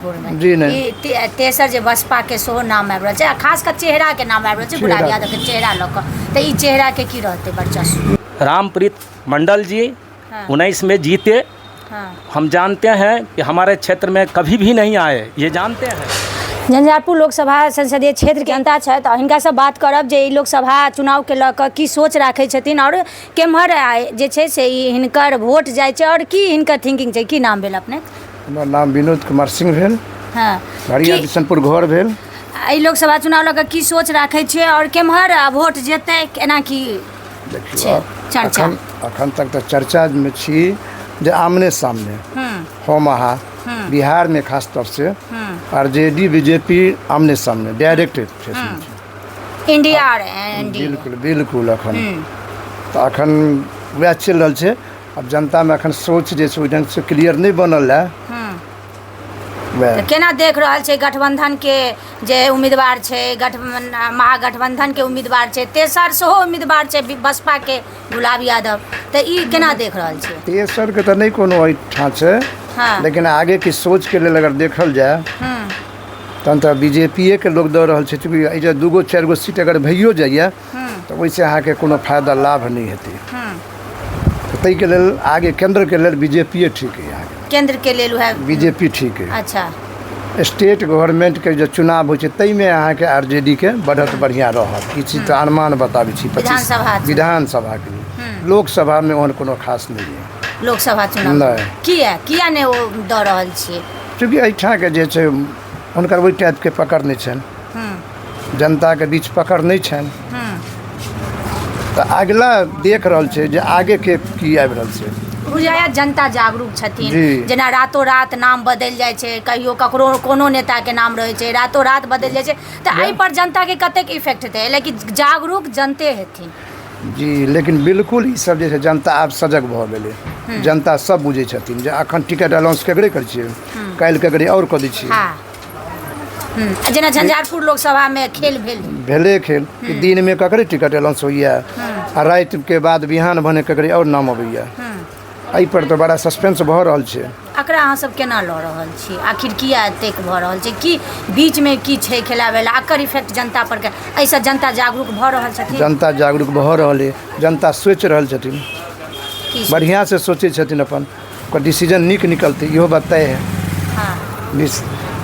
जी नहि। ई तेसर जे बसपा के सेहो नाम आबि रहल छै आ खास कऽ चेहरा के नाम आबि रहल छै गुलाब चेहरा। यादव के चेहरा लऽ कऽ, तऽ ई चेहरा के की रहतै वर्चस्व? रामप्रीत मंडल जी 19 में जीते। हम जानते हैं कि हमारे क्षेत्र में कभी भी नहीं आए, ये जानते हैं। झंझारपुर लोकसभा संसदीय क्षेत्र के जनता छथि आ हिनकासँ बात करब जे ई लोकसभा चुनावके लऽ कऽ की सोच राखै छथिन आओर केम्हर जे छै से ई हिनकर वोट जाइ छै आओर की हिनकर थिंकिंग छै। की नाम भेल अपने? हमर नाम विनोद कुमार सिंह भेल। भरिया बिशनपुर घर भेल। एहि लोकसभा चुनाव लऽ कऽ की सोच राखै छियै आओर केम्हर वोट जेतै, केना की देखियौ छै चर्चा? अखन तक तऽ चर्चामे छी जे आमने सामने हम अहाँ बिहारमे खास तौर से R J D B J P आमने सामने डायरेक्ट फेसमे छै। इंडिया आओर एनडीए। बिल्कुल बिल्कुल। अखन तऽ अखन वएह चलि रहल छै। आब जनतामे अखन सोच जे छै ओहि ढङ्गसँ क्लियर नहि बनल है। वएह तऽ केना देख रहल छै गठबंधनके जे उम्मीदवार छै, महागठबंधनके उम्मीदवार छै, तेसर सेहो उम्मीदवार छै बसपाके गुलाब यादव, तऽ ई केना देख रहल छै? तेसरके तऽ नहि कोनो एहिठाम छै। लेकिन आगेके सोचके लेल अगर देखल जाय तहन तऽ बी जे पी ए के लोक दऽ रहल छै। चूँकि एहि जे दूगो चारि गो सीट अगर भइयो जाइए तऽ ओहिसँ अहाँके कोनो फायदा लाभ नहि हेतै। तऽ ताहिके लेल आगे केन्द्रके लेल बी जे पी ए ठीक अइ अहाँके। केन्द्रके लेल उएह बी जे पी ठीक अइ। स्टेट गवर्नमेंटके जे चुनाव होइ छै ताहिमे अहाँके आर जे डी के बढ़त बढ़िआँ रहत। ई चीज तऽ अनुमान बताबै छी। 25 विधानसभा चुनाव। विधानसभाके लेल, लोकसभामे ओहन कोनो खास नहि अइ। लोकसभा चुनाव नहि। किया नहि ओ दऽ रहल छियै? चूँकि एहिठामके जे छै हुनकर ओहि टाइपके पकड़ नहि छनि, जनताके बीच पकड़ नहि छनि। तऽ अगिला देख रहल छै जे आगेके की आबि रहल छै। बुझाया जनता जागरूक छथिन। जेना रातो रात नाम बदलि जाइ छै, कहियो ककरो कोनो नेताके नाम रहै छै, रातो रात बदलि जाइ छै, तऽ एहि पर जनताके कतेक इफेक्ट हेतै? लेकिन जागरूक जनते हेथिन। जी, लेकिन बिल्कुल ई सब जे छै जनता आब सजग भऽ गेलै। जनता सब बुझै छथिन जे अखन टिकट अनाउंस केकरे करै छियै, काल्हि केकरे आओर कऽ दै छियै। जेना झंझारपुर लोकसभामे खेल भेल। भेलै खेल कि दिनमे ककरे टिकट अनाउंस होइए आ रातिके बाद बिहान भने ककरे आओर नाम अबैए। एहिपर तऽ बड़ा सस्पेंस भऽ रहल छै। एकरा अहाँ सब केना लऽ रहल छी? आखिर किया एतेक भऽ रहल छै? की बीचमे की छै खेला भेला? एकर इफेक्ट जनता पर के एहिसँ जनता जागरूक भऽ रहल छथिन? जनता जागरूक भऽ रहल अइ, जनता सोचि रहल छथिन। की बढ़िआँसँ सोचै छथिन, अपन ओकर डिसीजन नीक निकलतै इहो बात तय है।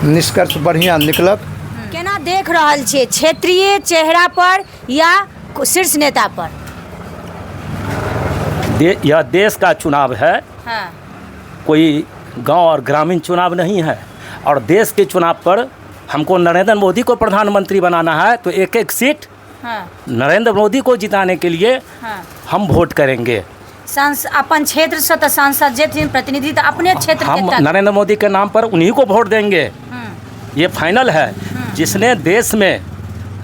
निष्कर्ष बढ़िआँ निकलत। केना देख रहल छियै, क्षेत्रीय चेहरा पर या शीर्ष नेता पर? यह देश का चुनाव है। कोई गांव और ग्रामीण चुनाव नहीं है और देश के चुनाव पर हमको नरेंद्र मोदी को प्रधानमंत्री बनाना है तो एक एक सीट नरेंद्र मोदी को जिताने के लिए हम वोट करेंगे। अपन क्षेत्रसँ तऽ सांसद जेथिन, प्रतिनिधि तऽ अपने क्षेत्र के हम तक। नरेंद्र मोदी के नाम पर उन्हीं को वोट देंगे, ये फाइनल है। जिसने देश में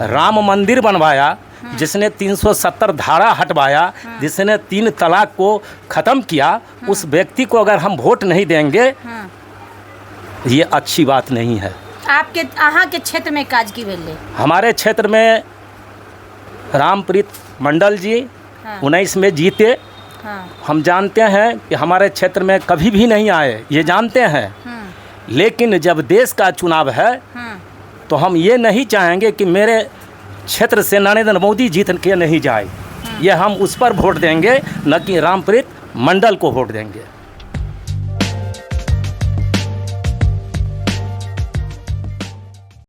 राम मंदिर बनवाया, जिसने 370 धारा हटवाया, जिसने 3 तलाक को ख़त्म किया, उस व्यक्ति को अगर हम वोट नहीं देंगे, ये अच्छी बात नहीं है। अहाँके क्षेत्रमे काज की भेलै? हमारे क्षेत्र में रामप्रीत मंडल जी 19 में जीते। हम जानते हैं कि हमारे क्षेत्र में कभी भी नहीं आए, ये जानते हैं। लेकिन जब देश का चुनाव है तो हम ये नहीं चाहेंगे कि मेरे क्षेत्र से नरेंद्र मोदी जीत के नहीं जाए। ये हम उस पर वोट देंगे, न कि रामप्रीत मंडल को वोट देंगे।